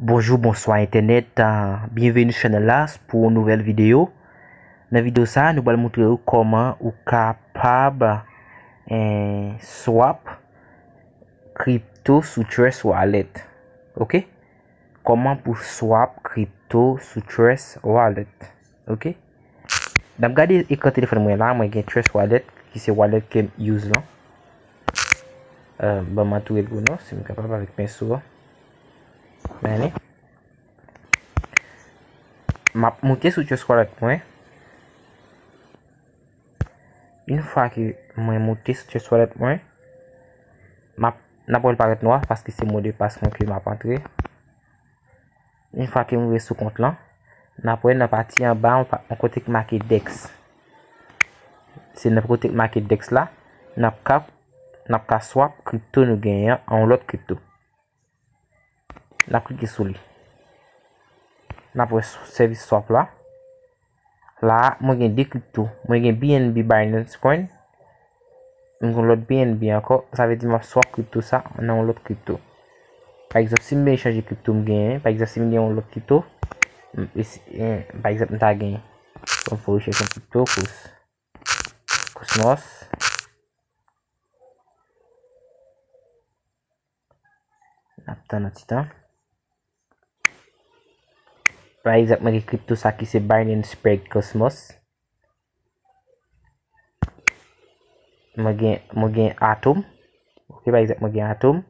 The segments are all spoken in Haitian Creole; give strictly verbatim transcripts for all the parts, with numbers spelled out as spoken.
Bonjou, bonswa entènèt, ah, byenveni sou chanèl la pou yon nouvèl videyo. Nan videyo sa, nou pral montre w kòman ou kapab, eh, swap kripto sou Trust Wallet. Oke? Kòman pou swap kripto sou Trust Wallet. Oke? N ap gade ekran telefòn mwen la, mwen gen Trust Wallet, ki se wallet ke m use lan. Eh, ban m antoure l pou nou, si m kapab avèk penso a. Men, m ap moute sou Trust Wallet mwen. Yon fwa ke mwen moute sou Trust Wallet mwen, m ap, n ap wè l parèt nwa paske se mo de pas mwen ke m ap antre. Yon fwa ke m rive sou kont lan, n ap wè nan pati anba, yon pa-, yon kote ki make dex. Se nan kote ki make dex la, n ap ka, n ap ka swap kripto nou genyen an, an yon lòt kripto. N ap klike sou li. N ap wè s-, sèvis swap la. La a, mwen gen de kripto. Mwen gen B N B Binance Coin. Mwen gen lòt B N B ankò. Sa vle di m ap swap kripto sa nan yon lòt kripto. Pa egzanp, si m vle chanje kripto m genyen, pa egzanp, si m gen yon lòt kripto, m, e si, e, pa egzanp, m ta gen, bon, fò rechèch yon kripto, Cos-, Cosmos. N ap tann yon ti tan. Pa egzanp, mwen gen kripto sa ki se Binance Peg Cosmos. Mwen gen, mwen gen Atom. Oke, pa egzanp, mwen gen Atom.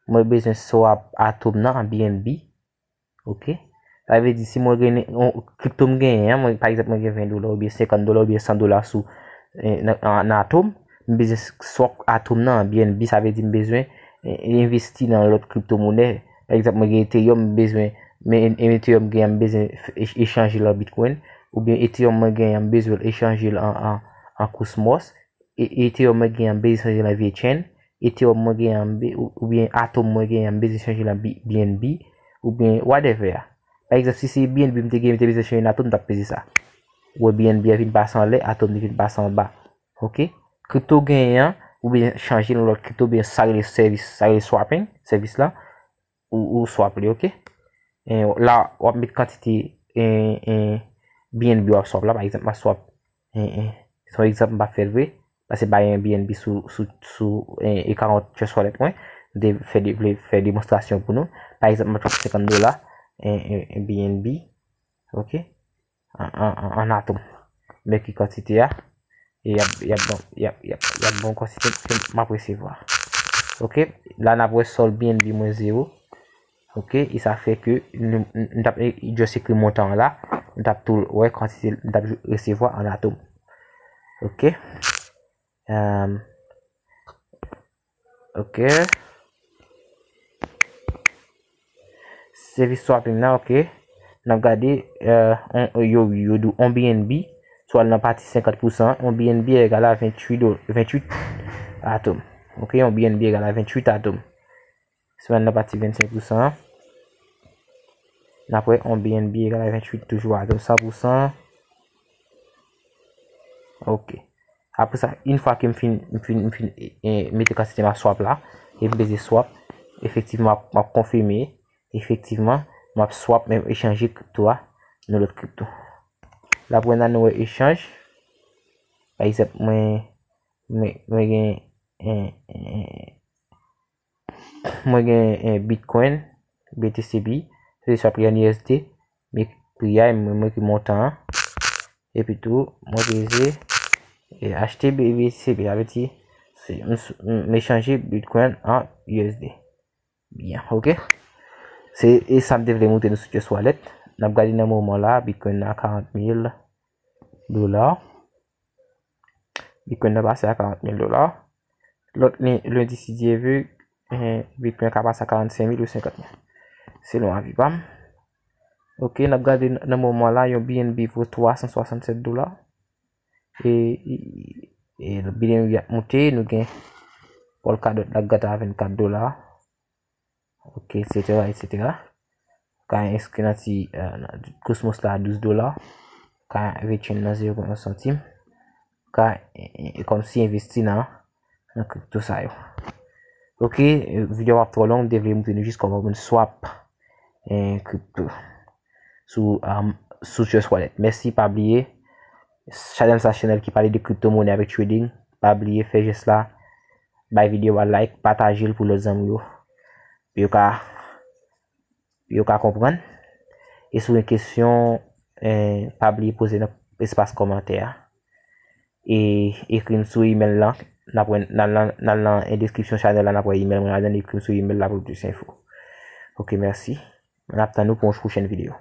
Mwen bezwen swap Atom nan an B N B. Oke. Sa vle di si mwen gen yon kripto m genyen an, mwen, pa egzanp, mwen gen ven dola oubyen senkant dola oubyen san dola sou, eh, nan, nan Atom, m bezwen swap Atom nan an B N B, sa vle di m bezwen, eh, envesti nan lòt kripto monè. Pa egzanp, mwen gen Ethereum, m bezwen, men Ethereum m genyen, m bezwen f-, e-, echanje l an Bitcoin, oubyen Ethereum mwen genyen, m bezwen echanje l an, an, an Cosmos. E-, Ethereum mwen genyen, m bezwen chanje l an V-Chain. Ethereum mwen genyen, m be-, ou-, oubyen Atom mwen genyen, m bezwen chanje l an B-, B N B, oubyen whatever. Pa egzanp, si se B N B m te genyen, m te bezwen chanje l an Atom, m t ap peze sa. Ou wè B N B a vin pase anlè, Atom li vin pase anba. Oke? Kripto genyen an, ou bezwen chanje l an lòt kripto, oubyen sa rele sèvis, sa rele swapping, sèvis la. ou, ou swap li, oke? E, la, w ap met kantite, e, e, B N B w ap swap la. Pa egzanp, m ap swap, e, e, se yon egzanp, m p ap fè l vre, paske m pa gen B N B sou, sou, sou, e, e, account Trust Wallet mwen. M te fè de-, vle fè demonstrasyon pou nou. Pa egzanp, m ap swap senkant dola, e, e, e, B N B, oke? An, an, an, an Atom. Men ki kantite a. E y ap, y ap bon, y ap, y ap, y ap bon kantite ke m ap resevwa. Oke, la n ap wè sòl B N B mwen zewo. Oke, e sa fè ke nou, n, n t ap, e, just ekri montan an la, n t ap tou wè kantite n t ap resevwa an Atom. Oke. Ehm, oke. Sèvis swapping nan, oke. N ap gade, eh, on, yo, yo di w on B N B, si w al nan pati senkant pousan, on B N B egal a venntuit do-, venntuit Atom. Oke, on B N B egal a venntuit Atom. Si w al nan pati vennsenk pousan an, n ap wè on B N B egal a venntuit toujou Atom, san pousan. Oke. Apre sa, yon fwa ke m fin, m fin, m fin, e, e, mete kantite m ap swap la, e m peze swap, efektivman, m ap, m ap konfime, efektivman, m ap swap, men echanje kripto a nan lòt kripto. La pou n al nou wè echanj. Pa egzanp, mwen, mwen, mwen gen, e, e, mwen gen, eh, Bitcoin, B T C B, se swap li an U S D, men pri a, mwen, mwen ki montan an. Epi tou, mwen peze, eh, achte B T C B, sa vle di, se, m, m, m echanje Bitcoin an U S D. Byen, oke. Se, e sa m te vle montre nou sou Trust Wallet. N ap gade nan moman la, Bitcoin nan a karant mil dola. Bitcoin nan pase a karant mil dola. Lòt len-, lendi, si Dye ve, eh, Bitcoin ka pase a karannsenk mil ou senkant mil. Selon avi pa m. Oke, n ap gade n-, nan moman la, yon B N B vo twa san swasannsèt dola. E, e, e B N B ap monte, nou gen Polkadot la k gate a vennkat dola. Oke, etsetera, etsetera. Ka enskri nan ti, eh, nan Cosmos la a douz dola. Ka V-Chain nan zewo pwen yon santim. Ka, e, e, e kòmsi envesti nan, nan kripto sa yo. Oke, eh, videyo a p ap twò long, m te vle montre nou jis kòman pou n swap en, crypto sou, um, sou Trust Wallet. Mèsi, pa bliye, chanèl sa, chanèl ki pale de kriptomonè avèk trading. Pa bliye fè jès la, bay videyo a like, pataje l pou lòt zanmi yo, pou yo ka, pou yo ka konprann. E si w gen kesyon, eh, pa bliye poze nan espas kòmantè a. E ekri m sou email la. N ap wè, n al nan, n al nan, eh, deskripsyon chanèl la, n ap wè email mwen ladan, ekri m sou email la pou plis enfo. Ok, mèsi. N ap tann nou pou yon pwochèn videyo.